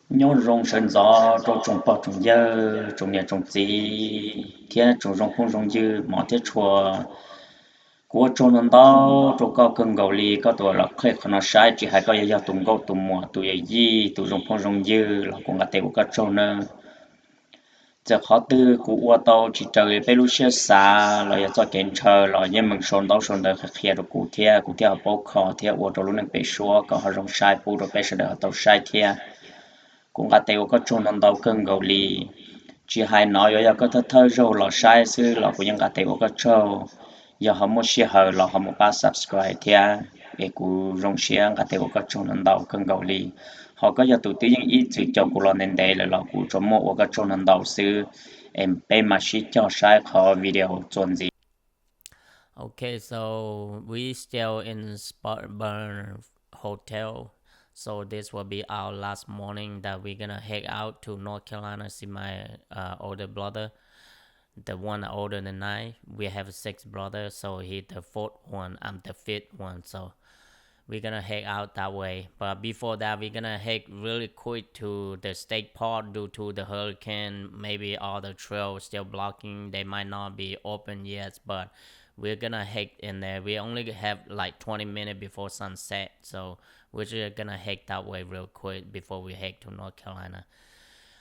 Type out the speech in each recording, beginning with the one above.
Nyob zoo sawv ntxov rau tsoom pog tsoom yawg, tsoom niam tsoom txiv thiab tsoom zoo phooj zoo ywg hmov thiab tshua. Kuv ua tsaug ntau ntau rau koj kawg nkaus li koj tus los qheb qhov no saib, tsis hais koj yog yog tus nkauj tus muam, tus yawm yij, tus zoo phooj zoo ywg los kuv nqa tes ua koj tsaug nawb. Txawm qhov twg kuv ua tau tsis raws li peb lub siab xav los yog txoj kev ntshaw los yeej meem sau ntaub sau ntawv qhia qhia rau kuv thiab, kuv thiaj ho paub kho thiab ua rau lub neej pem suab kom ho zoo saib pub rau peb sawv daws ho tau saib thiab. Kuv nqa tes ua koj tsaug ntau ntau kawg nkaus li. Tsis hais no yuav yog koj thawj thawj zaug los saib xwb los kuv yeej nqa tes ua koj tsaug. Yog ho muaj sij hawm los ho mus pab subscribe thiab, es kuv zoo siab nqa tes ua koj tsaug ntau ntau kawg nkaus li. Ho koj yog tus twb yeej ib txwm caum kuv los ntev ntev lawm los kuv tsuas muaj ua koj tsaug ntau ntau xwb. Es peb mam sib cog saib qhov video txuas ntxiv. Okay, so we still in Spartanburg Hotel. So this will be our last morning that we're gonna head out to North Carolina, see my uh, older brother, the one older than I. We have six brothers, so he's the fourth one. I'm the fifth one. So we're gonna head out that way. But before that, we're gonna head really quick to the state park due to the hurricane. Maybe all the trails still blocking. They might not be open yet, but we're gonna head in there. We only have like twenty minutes before sunset, so we're just gonna head that way real quick before we head to North Carolina.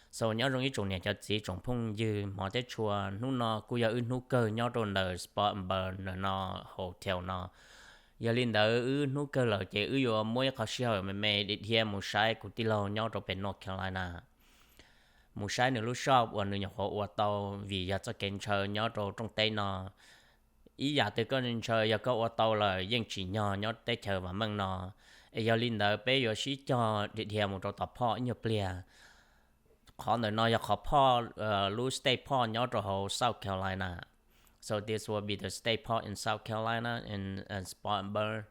So nyob zoo ib tsoom niam cov txiv tsoom phooj ywg hmov thiab tshua, hnub no kuj yog wb hnub kawg nyob rau ntawm Spartanburg no, hotel no. Yog li ntawd wb hnub kawg lawm ces wb yuav muab ib qho sij hawm me me dhia mus saib kuv tij laug nyob rau pem North Carolina, mus saib nws lub shop uas nws nyuam qhuav ua tau, vim yog txoj kev ntshaw nyob rau rooj teb no. Ib yam twg koj ntshaw yog koj ua tau lawm yeej tsim nyog nyob teb chaws vam meej no. Es yog li ntawd peb yuav sib cog dhia dhia mus rau tom phoj ib nyuag pliag. Qhov ntawm no yog qhov phoj, lub state park nyob rau hauv South Carolina. So this will be the state park in South Carolina in, in Spartanburg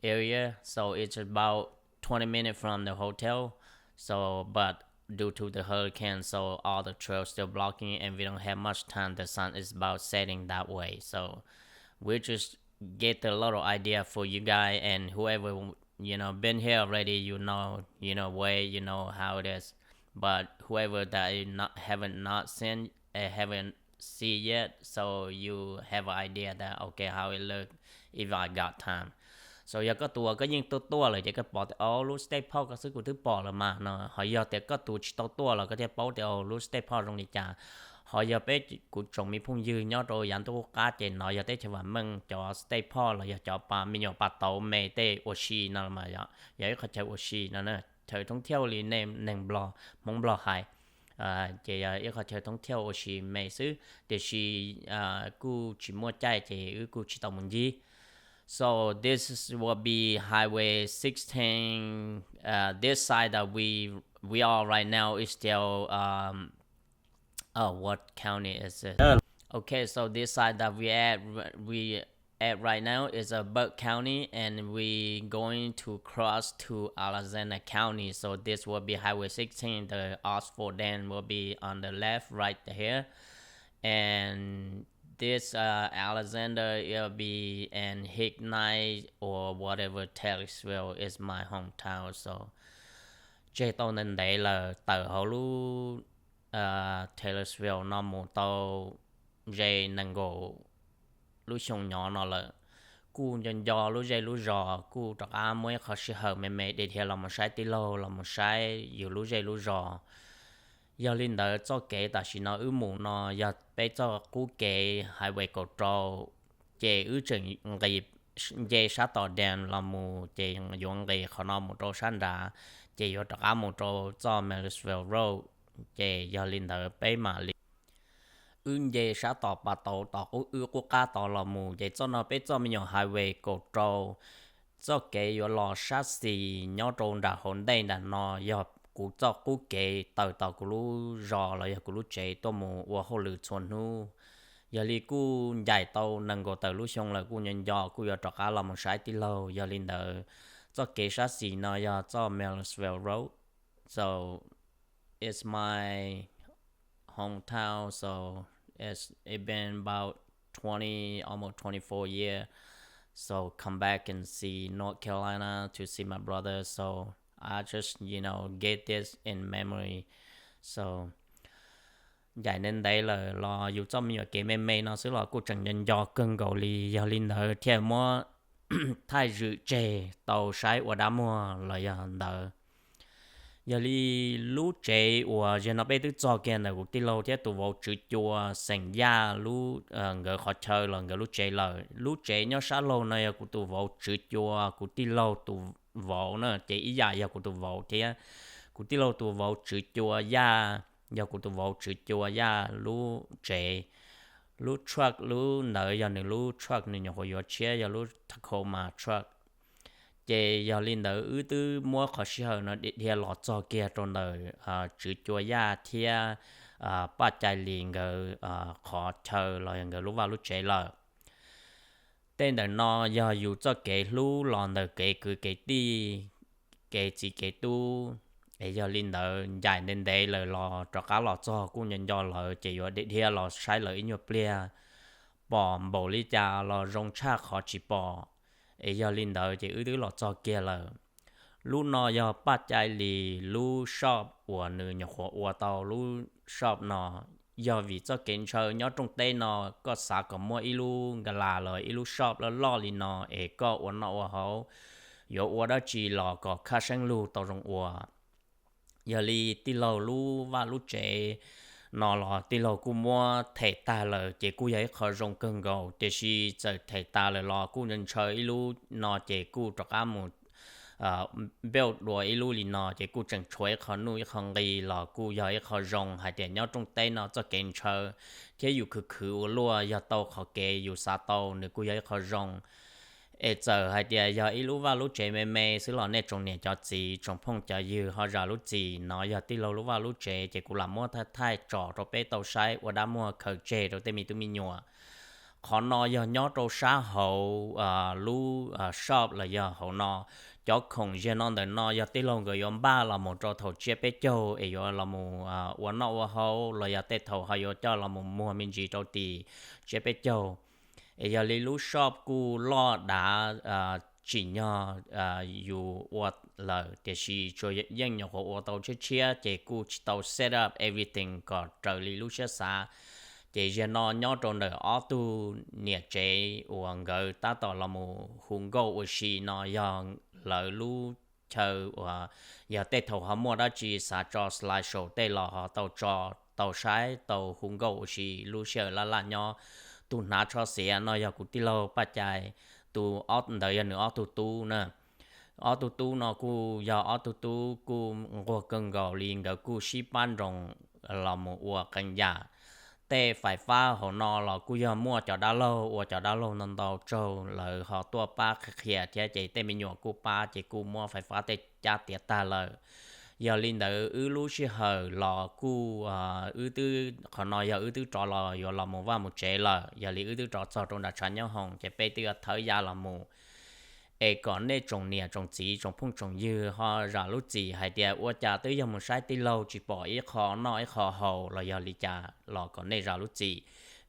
area. So it's about twenty minutes from the hotel. So, but due to the hurricane, so all the trails still blocking, and we don't have much time. The sun is about setting that way, so we just get the little idea for you guys, and whoever you know been here already, you know, you know where, you know how it is. But whoever that is not haven't not seen, uh, haven't see yet, so you have an idea that okay how it look if I got time. So yog koj tus uas koj yeej tuaj tuaj lawm ces koj pom tias o lub state park ko xwb kuv twb pom lawm mas no, ho yog tias koj tus tsis tau tuaj los koj thiaj paub tias o lub state park zoo li cas. Ho yog peb kuv tsoom me phooj ywg nyob rau yav ntuj qub qab ces no yog teb chaws vam meej cov state park los yog cov pa me nyuam pas tauv me tej ua si no los mas yog ib qhov chaw ua si no na. Chaw thoob thiauj li neeg nplog hmoob nplog hais, ces yog ib qhov chaw thoob thiauj ua si me xwb, tiam sis kuj tsis muaj caij ces wb kuj tsis tau mus ncig. So this is, will be Highway sixteen. Uh, this side that we we are right now is still um, oh, what county is it? Okay, so this side that we at, we at right now is a Burke County, and we going to cross to Alexander County. So this will be Highway sixteen. The Oxford Dam will be on the left right here, and this uh, Alexander, it'll be in Hicknight or whatever, Taylorsville is my hometown. So tseg tau ntev ntev lawm, tawm hauv lub Taylorsville no mus tau ze nees nkaum lub xyoo nyob no lawm. Kuj nco nco lub zej lub zos, kuj rov qab muab ib qho sij hawm me me dhia dhia los mus saib tij laug, los mus saib yus lub zej lub zos. Yog li ntawd txoj kev tam sim no wb mus no yog peb txoj qub kev Highway kaum rau, ces wb tseem nqis nce sab tom dam los mus ces yuav nqis qhov no mus rau sab nrad, ces yuav rov qab mus rau txoj Millersville Road. Ces yog li ntawd peb mam li wb nce sab tom pas tauv tom qub wb qub qab tod los mus, ces txoj no peb txoj me nyuam highway kaum rau. Txoj kev yuav los sab xis nyob rau nram hauv ntej nram no yog kuv txoj qub kev tawm tom kuv lub zos los yog kuv lub tsev tuaj mus ua hauj lwm txhua hnub. Yog li kuj ncaim tau nees nkaum tawm lub xyoo lawm, kuj nco nco kuj yuav rov qab los mus saib tij laug. Yog li ntawd txoj kev sab xis no yog txoj Millersville Road. So it's my hometown, so it's it been about twenty, almost twenty-four years. So come back and see North Carolina to see my brother. So I just, you know, get this in memory. So ncaim ntev ntev lawm los yus txoj me nyuam kev me me no xwb los kuj tseem nco nco kawg nkaus li. Yog li ntawd thiaj muab thaij zwm tseg tau saib ua dab muag los yog ntawd. Yog li lub tsev uas zaum no peb twb txog kiag ntawm kuv tij laug thiab tus vauv tswv cua xeem Yaj lub, nkawd qhov chaw los nkawd lub tsev lawm. Lub tsev nyob sab laug no yog kuv tus vauv tswv cua kuv tij laug tus vauv na, ces ib yam yog kuv tus vauv thiab. Kuv tij laug tus vauv tswv cua Yaj, yog kuv tus vauv tswv cua Yaj lub tsev. Lub truck lub ntawd yog nws lub truck, nws nyuam qhuav yuav tshiab, yog lub Tacoma truck. Ces yog li ntawd wb twb muab qhov sij hawm no dhia dhia los txog kiag rau ntawm tswv cua Yaj thiab Paj Cai Lis nkawd qhov chaw los yog nkawd lub vaj lub tsev lawm. Tej ntawm no yog yus txoj kev hlub los ntawm kev kwv kev tij, kev txiv kev tub. Es yog li ntawd ncaim ntev ntev lawm los rov qab los txog kuj nco nco lawv, ces yuav dhia dhia los saib lawv ib nyuag pliag, pom npaum li cas los zoo tshaj qhov tsis pom. Es yog li ntawd ces wb twb los txog kiag lawm. Lub no yog Paj Cai Lis lub shop uas nws nyuam qhuav ua tau lub shop no. Yog vim txoj kev ntshaw nyob rooj teb no, koj xav kom muaj ib lub nkas las los ib lub shop loj loj li no es koj ua noj ua haus, yuav ua dab tsi los kom khaj seeb lug tau zoo ua. Yog li tij laug lub vaj lub tsev no los tij laug kuj muab them tag lawm, ces kuj yog ib qho zoo kawg nkaus. Tiam sis txawm them tas lawm los kuj ntshaw ib lub no, ces kuj rov qab mus build dua ib lub li no, ces kuj tseem tshuav ib qho nuj ib qho nqi los kuj yog ib qho zoo hais tias nyob rooj teb no txoj kev ntshaw thiab yus khwv khwv ua luaj yog tau qhov kev yus xav tau, nws kuj yog ib qho zoo. Es txawm hais tias yog ib lub vaj lub tsev me me xwb los nej tsoom niam cov txiv tsoom phooj cov ywg ho zam lub txim, no yog tij laug lub vaj lub tsev, ces kuv lam muab thaij thaij tso rau peb tau saib ua dab muag khaws tseg rau tej me tub me nyuam. Qhov no yog nyob rau sab hauv lub shop los yog hauv no. Cov khoom ziag no ntawm no yog tij laug nkawd yuav npaj los mus rau thaum tsiab peb caug es yuav los mus ua noj ua haus los yog tej thaum ho yuav coj los mus muag me ntsis rau tim tsiab peb caug. Es yog li lub shop kuj loj dav tsim nyog yus ua lawm, tiam sis tsuas yeej nyuam qhuav ua tau tshiab tshiab, ces kuj tsis tau set up everything kom raws li lub siab xav. Ces ziag no nyob rau ntawm ob tug niam tsev uas nkawd tab tom los mus hu nkauj ua si no yog lawv lub chaw uas yog tej thaum ho muaj dab tsi xav tso slide show tej los ho tau tso, tau saib, tau hu nkauj ua si lub sij hawm laj laj nyob. Tus hnav tsho xiav no yog kuv tij laug Paj Cai, tus ob ntawd yog nws ob tug tub na. Ob tug tub no kuj yog ob tug tub kuj nquag kawg nkaus li, nkawd kuj sib pab nroos los mus ua qee yam. Tej fais fab hauv no los kuj yog muaj cov dab laug ua cov dab laug ntau ntau tsaug, lawv ho tuaj pab qhia qhia thiab, ces tej me nyuam kuj pab, ces kuj muab fais fab tej cab tiav tag lawm. Yog li ntawd wb lub sij hawm los kuj, wb twb, qhov no yog wb twb rov los yuav los mus vaj mus tsev lawm, yog li wb twb rov txog rau nram tshav nyob hoom, ces peb twb yuav thawb ya los mus. Es kom nej tsoom niam tsoom txiv tsoom phooj tsoom ywg ho zam lub txim hais tias ua cas twb yog mus saib tij laug tsis pom ib qho noj ib qho haus los yog li cas los kom nej zam lub txim.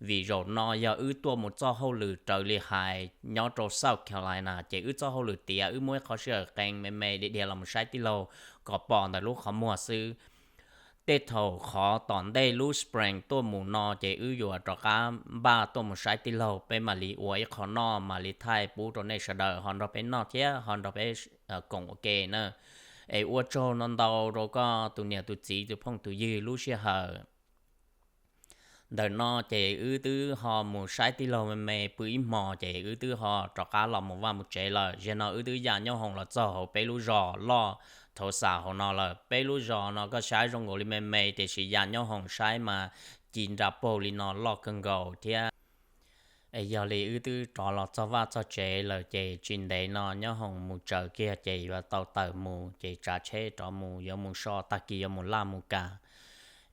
Vim zaum no yog wb tuaj mus txoj hauj lwm raws li hais nyob rau South Carolina, ces wb txoj hauj lwm tiav, wb muab ib qho sij hawm qee me me dhia dhia los mus saib tij laug kom pom ntawm lub qhov muag xwb. Tej thaum qhov tom ntej lub spring tuaj mus no ces wb yuav rov qab npaj tuaj mus saib tij laug, peb mam li ua ib qho noj mam li thaij pub rau nej sawv daws ho nrog peb noj thiab ho nrog peb koom ua ke na. Es ua tsaug ntau ntau rau koj tus niam tus txiv tus phooj tus ywg lub sij hawm. Ntawm no ces wb twb ho mus saib tij laug me me pw ib hmo, ces wb twb ho rov qab los mus vaj mus tsev lawm. Ziag no wb twb ya nyob hoom los txog hauv peb lub zos loj Tulsa hauv no lawm. Peb lub zos no koj saib zoo nkaus li me me, tiam sis ya nyob hoom saib mas ci nra paug li no loj kawg nkaus thiab. Es yog li wb twb rov los txog vaj txog tsev lawm, ces tsis ntev no nyob hoom mus tsaws kiag ces yuav tau tawm mus, ces tsav tsheb rov mus, yuav mus so, tag kis yuav mus laj mus kam.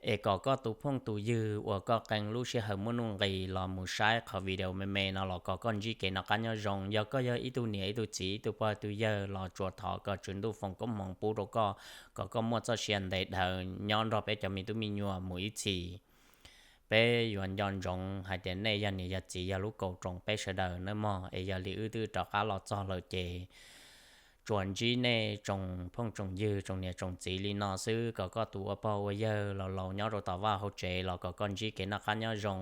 Es kom koj tus phooj tus ywg uas koj qee lub sij hawm muaj nuj nqis los mus saib qhov video me me no los kom koj ntsib kev noj qab nyob zoo. Yog koj yog ib tug niam ib tug txiv ib tug pog ib tug yawg los tsuas thov kom Tswv Ntuj foom koob hmoov pub rau koj, kom koj muaj txoj sia ntev dhawv nyob nrog peb cov me tub me nyuam mus ib txhis. Peb yuav nco ntsoov hais tias nej yog niam yog txiv yog lub kaus roos peb sawv daws nawb mog. Es yog li wb twb rov qab los txog lawm ces tsuas ntsib nej tsoom phooj tsoom ywg tsoom niam tsoom txiv li no xwb, kom koj tus ua pog ua yawg laus laus nyob rau tom vaj hauv tsev los kom koj ntsib kev noj qab nyob zoo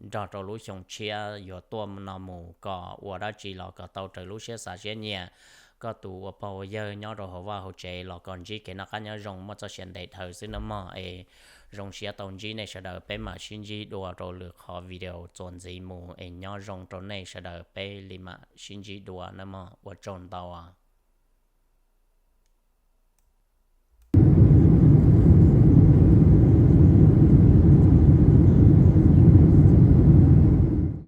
nrog rau lub xyoo tshiab yuav tuaj no mus, kom ua dab tsi los kom tau raws lub siab xav siab nyiam. Koj tus ua pog ua yawg nyob rau hauv vaj hauv tsev los kom ntsib kev noj qab nyob zoo muaj txoj sia ntev dhawv xwb nawb mog. Es zoo siab tau ntsib nej sawv daws, peb mam sib ntsib dua rau lwm qhov video txuas ntxiv mus. Es nyob zoo rau nej sawv daws, peb li mam sib ntsib dua nawb mog, ua tsaug ntau.